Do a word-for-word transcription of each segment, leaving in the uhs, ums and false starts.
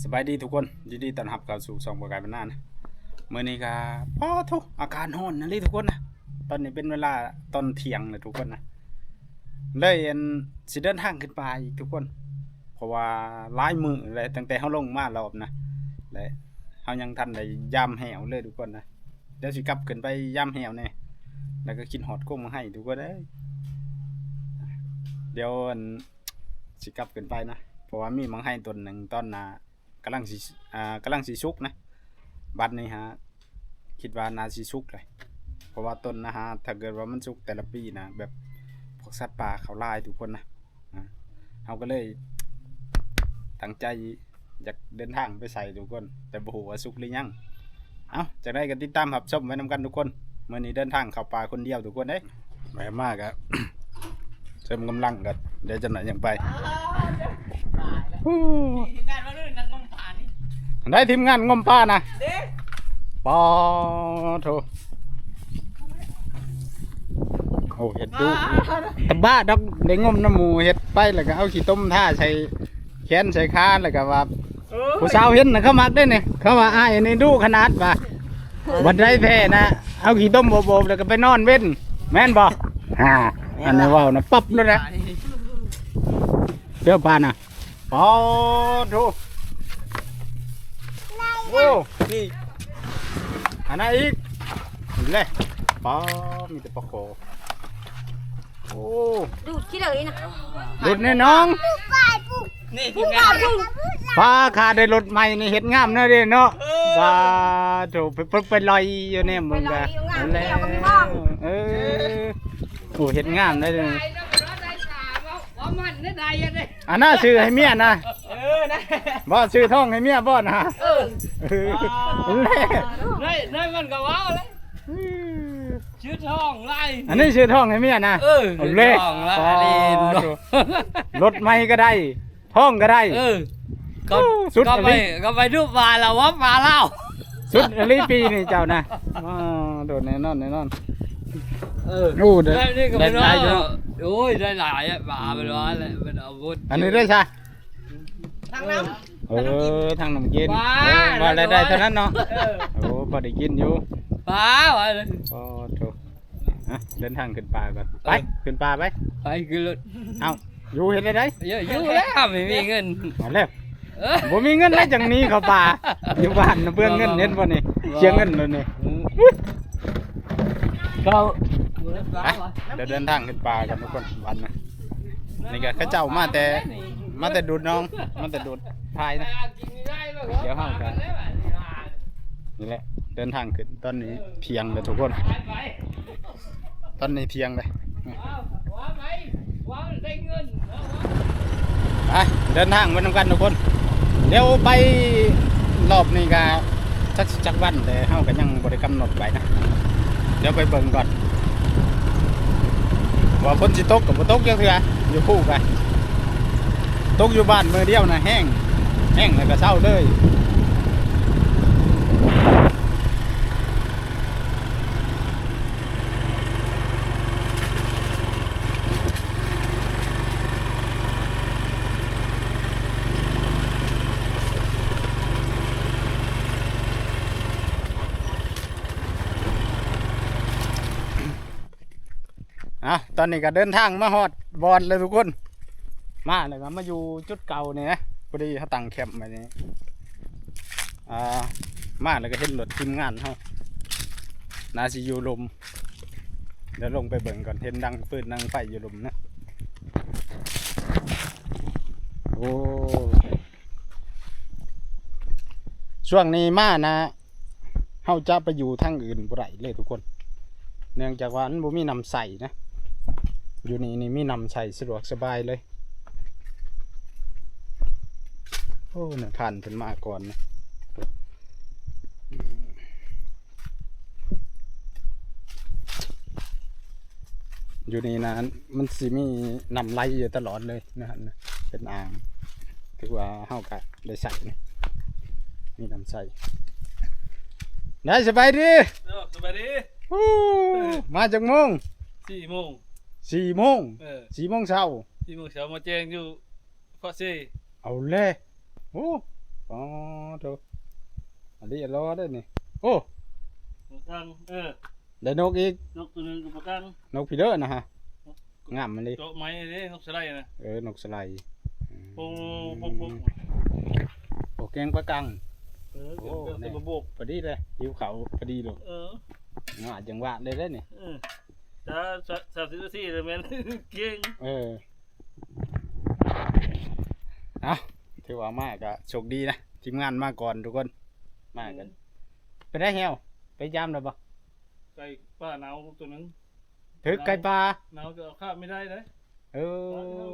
สบายดีทุกคน ยินดีต้อนรับเข้าสู่ช่องบ่าวกายบ้านนานะ มื้อนี้ก็ ป๊าดโธ่ อากาศร้อนนะเลยทุกคนนะ ตอนนี้เป็นเวลาตอนเที่ยงนะทุกคนนะ เลยอันสิเดินทางขึ้นป่าอีกทุกคน เพราะว่าหลายมื้อเลยตั้งแต่เฮาลงมารอบนะ และเฮายังทันได้ยามแห้วเลยทุกคนนะ เดี๋ยวสิกลับขึ้นไปยามแห้วแน่ แล้วก็คิดฮอดกกหมากไฮทุกคนเอ้ย เดี๋ยวอันสิกลับขึ้นไปนะ เพราะว่ามีหมากไฮต้นหนึ่งตอนน่ะกำลังสิ อ่า กำลังสิสุกนะ บัดนี้ฮะ คิดว่าน่าสิสุกเลย เพราะว่าต้นนะฮะ ถ้าเกิดว่ามันสุกแต่ละปีนะ แบบพวกสัตว์ป่าเขาหลายทุกคนนะ อ่า เฮาก็เลยตั้งใจอยากเดินทางไปใส่ทุกคน แต่บ่ฮู้ว่าสุกหรือยัง เอ้า จั่งใดก็ติดตามรับชมไว้นำกันทุกคน มื้อนี้เดินทางเข้าป่าคนเดียวทุกคนเด้ ไปมากอะ เสริมกำลังกัน เดี๋ยวจั่งใดยังไป ฮู้ ทีมงานมาด้วยนักงมป่านี่ ได้ทีมงานงมป่านะ เด้ ปอโถ โอ้ เห็ดดู ตะบ้าดอก ได้งมน้ำหมู เห็ดไปแล้วก็เอาขี้ต้มท่าใส่แขนใส่ขา แล้วก็ว่า เออ ผู้สาวเห็นน่ะเขามักได้เนี่ย เขาว่าอ้ายนี่ดุขนาดว่า บัดได้แพ้นะ เอาขี้ต้มโบกๆแล้วก็ไปนอนเว้น แม่นบ่ อ่า อันนี้เว้านะ ปั๊บเลยนะ เดี๋ยวปานน่ะ ปอโถ โอ้ นี่ อันนั้นอีก เลย ปอ มีแต่ปลาขอ โอ้ ดูดขี้เลยนะ ดูดในหนอง นี่ทีมงาน ปลาขาได้รถใหม่นี่เฮ็ดงามเนาะเด้เนาะ เออ ปาโถ ไป ไป ไปลอยอยู่เนี่ยมึงก็ ไปลอยอยู่งาม นั่นแหละ เดียวก็มีบ้าง เออ โอ้ เฮ็ดงามได้เลย ว่ามันได้ใดอะเด้ อันน่าซื้อให้เมียนะ เออนะ บ่ซื้อทองให้เมียบ่นะ เออ เออ นั่นแหละ นั่น นั่นมันก็ว้าวเลย ชื่อทองไล่ อันนี้ซื้อทองให้เมียนะ เออ เอาเลย ชื่อทองไล่ ปอโถ รถใหม่ก็ได้ ทองก็ได้ เออ ก็ สุด ก็ไป อันนี้ ก็ไปดูปลาแล้วว่าปลาเล่า สุดอลีปีนี่เจ้านะ อ๋อ โดดแน่นอน แน่นอน เออ โอ้ ได้ ได้ นี่ก็ ได้ ไม่รู้ หลายอยู่เนาะ โอ้ย ได้หลายอะ ปลาไปร้อยเลย มันเอาวุธ อันนี้ได้ใช่ ทางน้ำ เออ ทางน้ำกิน ปลา เออ ว่าอะไรได้เท่านั้นเนาะ เออ โอ้ พอได้กินอยู่ ปลา ว่าเลย อ๋อ โถ อ่ะ เดินทางขึ้นป่าก่อน ไป เออ ขึ้นป่าไป ไปขึ้นรถ เอ้า อยู่เฮ็ดได้ได เยอะอยู่แล้ว ไม่มีเงิน เอาแล้ว เออ บ่มีเงินแล้วจังหนีเข้าป่า อยู่บ้านน่ะเปลืองเงิน บ่ บ่ เห็นบ่นี่ บ่ เสียเงินแล้วนี่ อืม ก็ ไป เดี๋ยวเดินทางขึ้นป่ากันทุกคน วันนะ นี่ก็เขาเจ้ามาแต่ มาแต่ดูดน้อง มาแต่ดูดพายนะ เดี๋ยวเฮาก็ นี่แหละ เดินทางขึ้น ตอนนี้เที่ยงแล้วทุกคน ตอนนี้เที่ยงเลย ไป เดินทางไปนำกันทุกคน เดี๋ยวไปรอบนี้ก็จักสิจักวัน แต่เฮาก็ยังบ่ได้กำหนดไว้นะ เดี๋ยวไปเบิ่งก่อน ว่าฝนสิตกก็บ่ตกจักเทื่อ อยู่ภูก็ตกอยู่บ้านมื้อเดียวนะ แห้ง แห้งแล้วก็เซาเลย อ่ะ ตอนนี้ก็เดินทางมาฮอดบ่อนเลยทุกคน มาแล้วก็มาอยู่จุดเก่านี่นะ พอดีเขาตั้งแคมป์ไว้นี่ อ่า มาแล้วก็เห็นรถทีมงานเฮา น่าสิอยู่หลุม เดี๋ยวลงไปเบิ่งก่อน เห็นดังฟืนดังไฟอยู่หลุมนะ โอ้ ช่วงนี้มานะ เฮาจะไปอยู่ทางอื่นบ่ได้เลยทุกคน เนื่องจากว่ามันบ่มีน้ำใส่นะ อยู่นี่นี่มีน้ำใส่สะดวกสบายเลย โอ้ เนี่ยผ่านเพิ่นมาก่อนนะ อยู่นี่นะ มันสิมีน้ำไหลอยู่ตลอดเลยนะฮะ เป็นอ่าง ถือว่าเฮาก็ได้ใส่นะ มีน้ำใส่ ได้สบายดี เออ สบายดี ฮู้ มาจากโมง สี่โมง สี่โมง เออ สี่โมงเช้า สี่โมงเช้ามาแจ้งอยู่ เกาะเซ เอาเลย โอ้ อ๋อ โธ่ อันนี้รอได้นี่ โอ้ ปลากังเออ ได้นกอีก นกตัวหนึ่งกับปลากัง นกพีเดอร์นะฮะ งามมันเลย เจาะไม้เลยนกสไลด์นะ เออ นกสไลด์ โป่งโป่งโป่ง โอ้แกงปลากัง เออ โอ้ เดี๋ยว แน่ จะมาโบก พอดีเลย หิวเขาวพอดีเลย เออ อ่าจังหวะเลยได้เนี่ย เออถ้าสามสิบนาทีเลยแม่นเก่ง เออ เอาถือว่ามาก็โชคดีนะ ทีมงานมาก่อนทุกคน มากัน ไปได้แฮว ไปยามได้ปะ ไก่ป่าหนาวตัวหนึ่ง ถือไก่ป่า หนาวจะเอาข้ามไม่ได้เลย เออ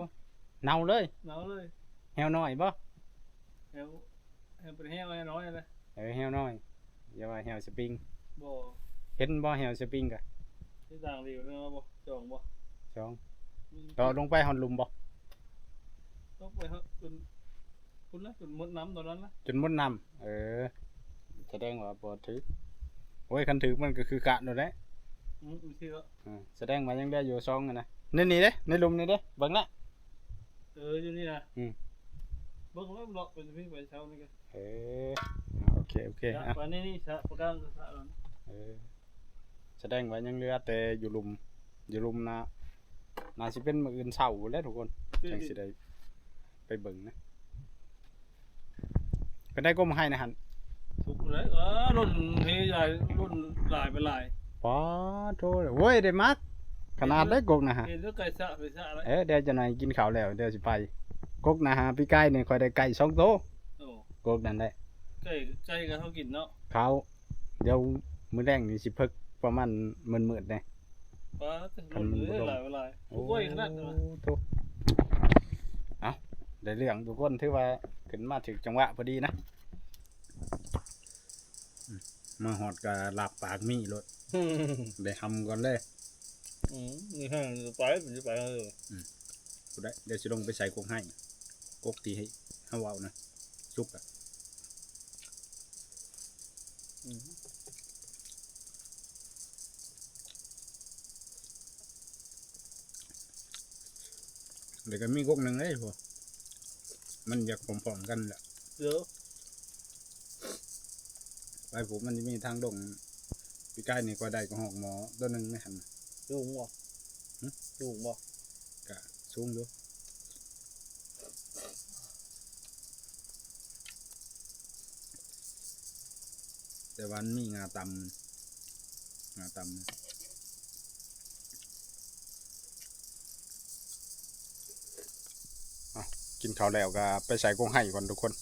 เนาเลย หนาวเลย แฮวน้อยปะ แฮวแฮวเป็นแฮวน้อยเลย เออ แฮวน้อย อย่าว่าแฮวสปริง บ่ เห็นบ่แฮวสปริงกะ ที่ต่างหลิวเนาะบ่จองบ่ สอง ต่อลงไปหอนหลุมบ่ ต้องไปเฮาะจนคุณละจนหมดน้ำตอนนั้นละ จนหมดน้ำ เออ แสดงว่าบ่ถือ โอ้ย คันถือมันก็คือกะโดนแหละ อืมไม่เชื่อ อ่า แสดงว่ายังได้อยู่สองอะนะ ในนี่เด้ ในหลุมนี่เด้ เบิ่งละ เอออยู่นี่นะ อืม เบิ่งแล้วเลาะเป็นพี่ไปเช้านี่กัน เออ โอเค โอเค สระ อ่ะ ปานนี้นี่สระปลากังกับสระนั้น เออ แสดงว่ายังเหลือแต่อยู่หลุม อยู่หลุมนะ น่าสิเป็นมื้ออื่นเช้าแหล้วทุกคน จังสิได้ไปเบิ่งนะ เป็นได้กกไม้นะหั่น สุกเลยเออรุ่นเฮใหญ่รุ่นหลายไปหลาย ป๊าดโธ่ โว้ย ได้มัก ขนาดได้กกนะฮะ เห็นแล้วไก่สระไปสระอะไร เออ เดี๋ยวจะหน่อยกินข้าวแล้ว เดี๋ยวสิไป กกนะฮะ ปีกายนี่ข้อยได้ไก่สองโต โอ้ กกนั่นแหละ ไก่ไก่กับเขากินเนาะ ข้าว เดี๋ยวมื้อแลงนี่สิเพิกประมาณมืดๆแน่ ปลารุ่นเฮหลายไปหลาย โอ้ กล้วยขนาดนั้นนะ โธ่ เอา ได้เรื่องทุกคน ถือว่าขึ้นมาถึงจังหวะพอดีนะ อืม มาฮอดก็ลาบปากมีโลด ได้หำก่อนเลย อืมนี่แห้งจะไปมันจะไปเลย ผู้ใด เดี๋ยวสิลงไปใส่กกให้ กกที่ให้เฮาเอานะ สุกอะ อืม เดี๋ยวก็มีกกหนึ่งเลยพวก มันอยากพร้อมๆกันแหละ เดี๋ยว ไปผูกมันจะมีทางลง ปีกายนี่ก็ได้กระหอกหมอตัวหนึ่งไม่หัน สูงบ่ หึ สูงบ่ กะสูงอยู่ แต่ว่ามันมีงาต่ำ งาต่ำ อ่ะ กินข้าวแล้วก็ไปใส่กรงไห้ก่อนทุกคน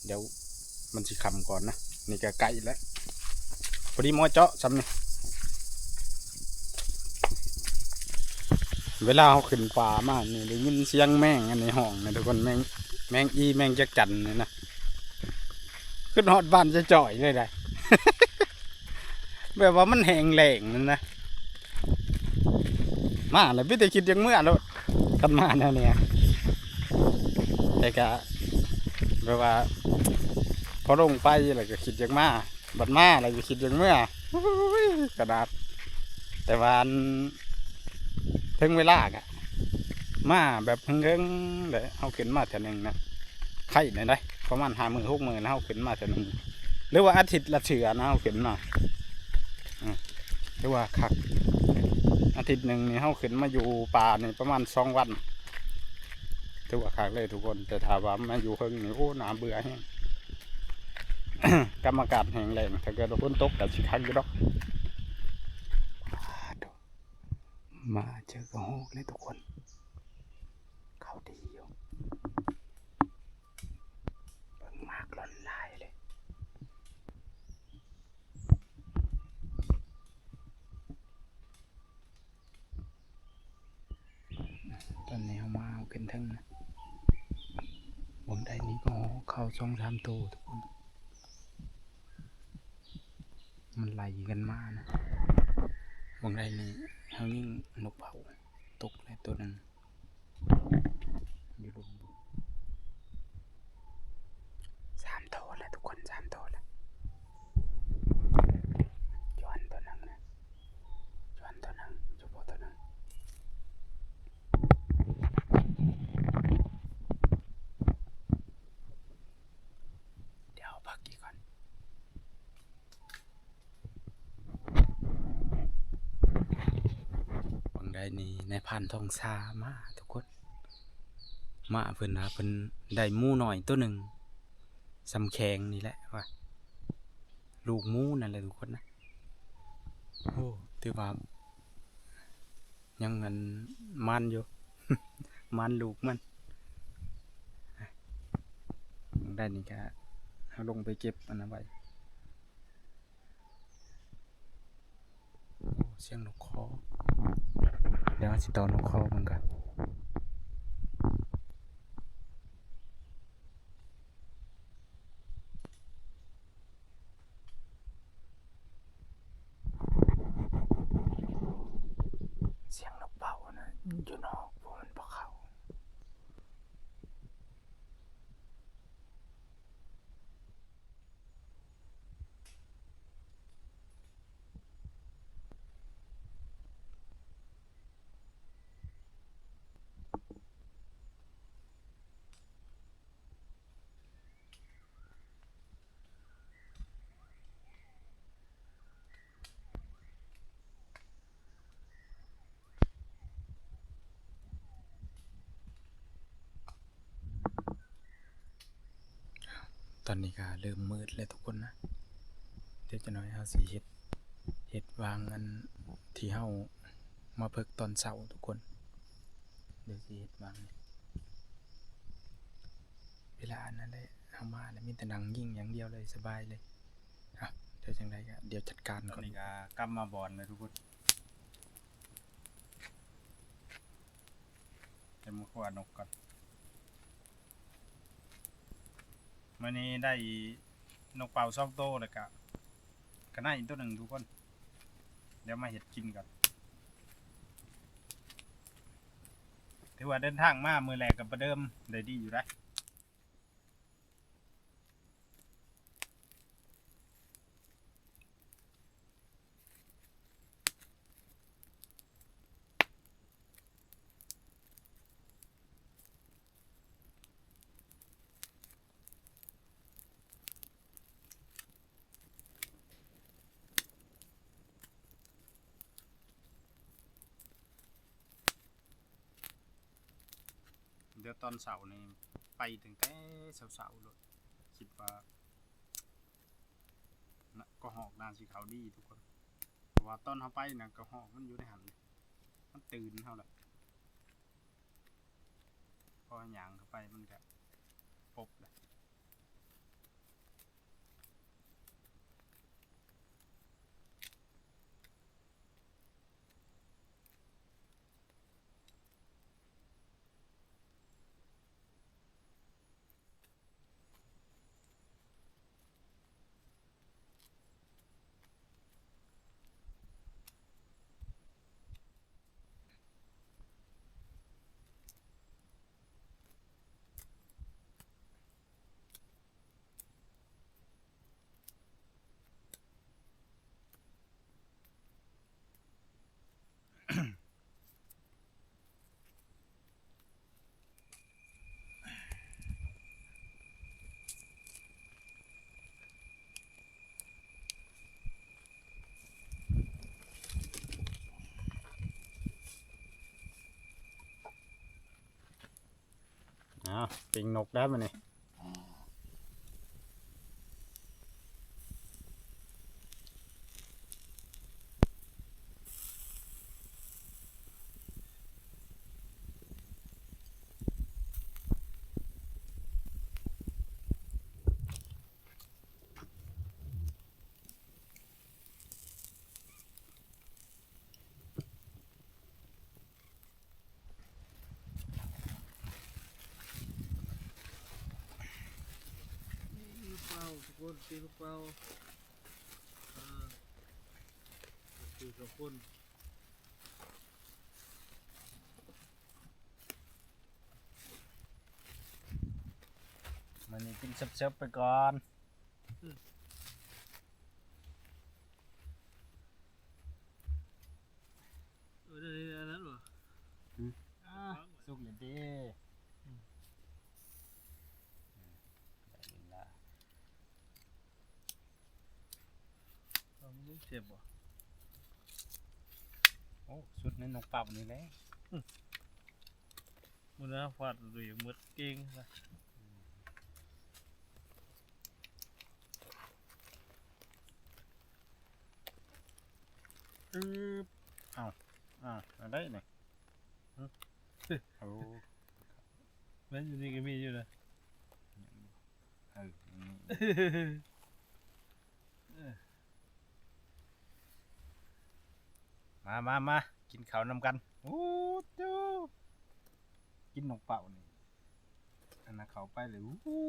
เดี๋ยวมันสิค่ำก่อนนะ นี่ก็ใกล้แล้ว พอดีหมอเจาะซ้ำนี่ เวลาเขาขึ้นป่ามานี่ได้ยินเสียงแมงอันนี้ฮ้องนะทุกคน แมง แมงอีแมงจักจั่นนี่นะ ขึ้นฮอดบ้านจะจ่อยเลยได้ แบบว่ามันแห้งแล้งนั่นนะ มาแล้วมีแต่คิดอยากเมือโลด คันมาแนวเนี้ย แต่กะแบบว่า พอลงไปแล้วก็คิดอยากมา บัดมาแล้วก็คิดอยากเมือ อุ้ย ขนาด แต่ว่าอัน ถึงเวลากะ มาแบบเฮิงๆเลย เฮาขึ้นมาเทื่อหนึ่งนะ ไข่ในได้ ประมาณห้ามื้อหกมื้อนะ เฮาขึ้นมาเทื่อหนึ่ง หรือว่าอาทิตย์ละเทื่อนะ เฮาขึ้นมา อืม ถือว่าคัก อาทิตย์หนึ่งนี่เฮาขึ้นมาอยู่ป่านี่ประมาณสองวัน ถือว่าคักเลยทุกคน แต่ถ้าว่ามาอยู่เฮิงนี่ โอ้ น่าเบื่อแฮง กับอากาศแห้งแล้ง ถ้าเกิดว่าฝนตกก็สิคักอยู่ดอก มาเจอกระหอกเลยทุกคน เขาดีอยู่ เบิ่งหมากหล่นหลายเลย ตอนนี้เฮามาเอาขึ้นเทิงนะ บนไดนี่ก็เข้าสองสามตัวทุกคน มันไหลกันมานะ บนไดนี่เฮายิงนกเผาตกแล้วตัวหนึ่ง อยู่หลุม สามตัวแล้วทุกคน สามตัวแล้ว จวนตัวหนึ่งนะ จวนตัวหนึ่ง เจ้าพ่อตัวหนึ่ง นี่นายพรานทองสามาทุกคน มาเพิ่นว่าเพิ่นได้หมูน้อยตัวหนึ่ง สำแขงนี่แหละว่า ลูกหมูนั่นแหละทุกคนนะ โอ้ ถือว่า ยังอันมันอยู่ มันลูกมัน ได้นี่ก็เอาลงไปเก็บอันนั้นไว้ โอ้ เสียงนกคอ เดี๋ยวสิต่อนกคอมันก่อน เสียงนกเป่านะ อยู่นอก พวกมันบ่เข้า ตอนนี้ก็เริ่มมืดแล้วทุกคนนะ เดี๋ยวจะน้อยเฮาสิเฮ็ด เฮ็ดวางอันที่เฮามาเพิกตอนเช้าทุกคน เดี๋ยวสิเฮ็ดวางนี่ เวลาอันนั้นแหละเฮามาแล้วมีแต่นั่งยิงอย่างเดียวเลย สบายเลย อ่ะ เดี๋ยวจังใดก็เดี๋ยวจัดการก่อน ตอนนี้ก็กลับมาบอนเลยทุกคน เดี๋ยวมาขั่วนกก่อน มื้อนี้ได้นกเป่าสองโตแล้วก็ ก็ได้อีกตัวหนึ่งทุกคน เดี๋ยวมาเฮ็ดกินก่อน ถือว่าเดินทางมามื้อแรกก็ประเดิมได้ดีอยู่นะ เดี๋ยวตอนเช้านี่ไปตั้งแต่เช้าๆโลด คิดว่า นะกระฮอกน่าสิเข้าดีทุกคน เพราะว่าตอนเฮาไปนะกระฮอกมันอยู่ในหั้น มันตื่นเฮาแหละ พอย่างเข้าไปมันก็ปบเลย อ้าว ปิ้งนกได้มาเนี่ย นี่ลูกเป้าทุกคน ตีลูกเป้า อ่า ตีสองคน มื้อนี้กินเซิบๆไปก่อน เออ ได้อันนั้นบ่ อืม อ่า สุกเลยเด้ อืม ได้เวลา เอามันเสียบบ่ โอ้ สุดในนกเป่านี่แหละ มื้อนะฟาดเลยหมดเก่งนะ อืบ เอา เอา เอาได้นี่ ฮะ โอ้ แม่นอยู่นี่ก็มีอยู่นะ เออ นี่ เออ มา มา มา กินข้าวนำกัน อู้ จู๊ กินนกเป่านี่ อันนั้นเข้าไปเลย อู้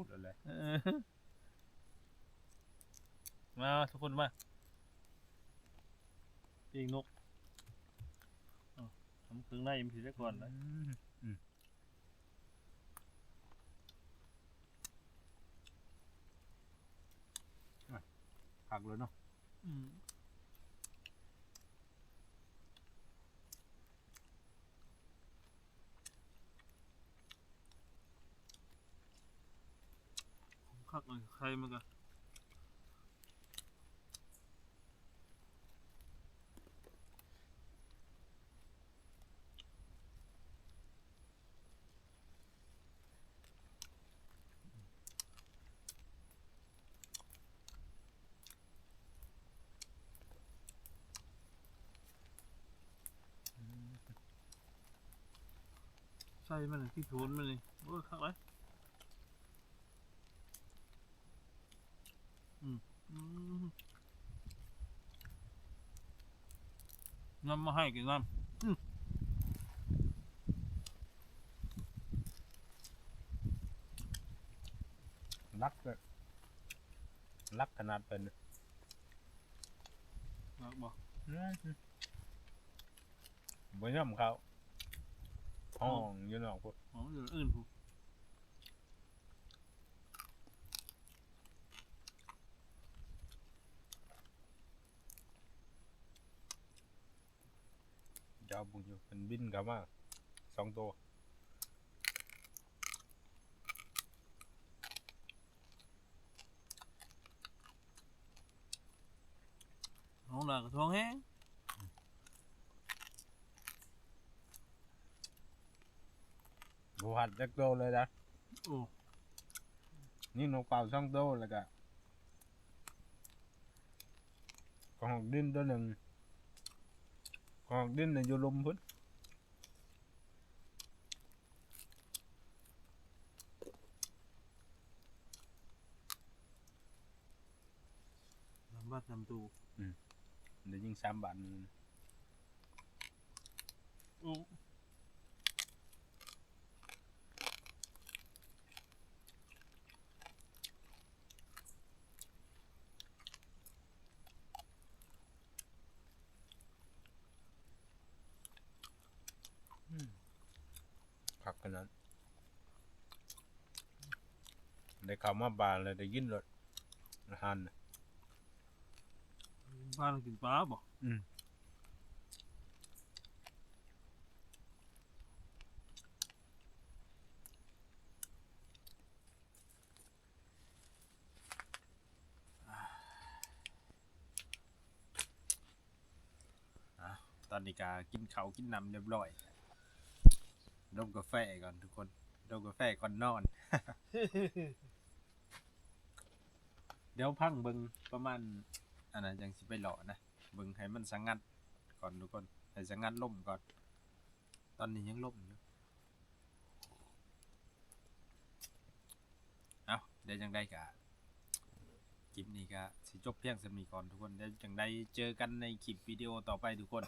แล้วแหละ เออ มา ทุกคนมา ปิ้งนก เอา ทำเครื่องในมันสิได้ก่อนนะ อืม อืม อ่ะ ผักเลยเนาะ อืม คักเลย ไข่มันก็ ใส่มันน่ะ ที่โทนมันนี่ โอ้ย คักเลย อืม อืม น้ำมาให้กินน้ำ อืม รักเลย รักขนาดเป็น รักบ่ อืม บ่ย่อมเขา ห้องอยู่นอกพุ้น ห้องอยู่อื่นพุ้น ยาวบุญอยู่ เป็นบินกลับมา สองตัว ห้องหน้ากระท้องแห้ง บ่หัดจักโตเลยนะ โอ้ นี่นกเป่าสองโต แล้วก็ กระหอกดินตัวหนึ่ง กระหอกดินน่ะอยู่ลุมพุ้น ลำบากลำตู อืม ได้ยิงสามบาทหนึ่ง โอ้ อืม คักขนาด ได้เข้ามาบ้านแล้วได้ยินรสอาหารน่ะ บ้านกินปลาบ่ อืม อ่ะ ตอนนี้ก็กินข้าวกินน้ำเรียบร้อย ดมกาแฟก่อนทุกคน ดมกาแฟก่อนนอน เดี๋ยวพักเบิ่งประมาณ อันนั้นจั่งสิไปเลาะนะ เบิ่งให้มันสงัดก่อนทุกคน ให้สงัดลมก่อน ตอนนี้ยังลมอยู่ เอ้า เดี๋ยวจั่งใดก็ คลิปนี้ก็สิจบเพียงส่ำนี้ก่อนทุกคน เดี๋ยวจั่งใดเจอกันในคลิปวิดีโอต่อไปทุกคน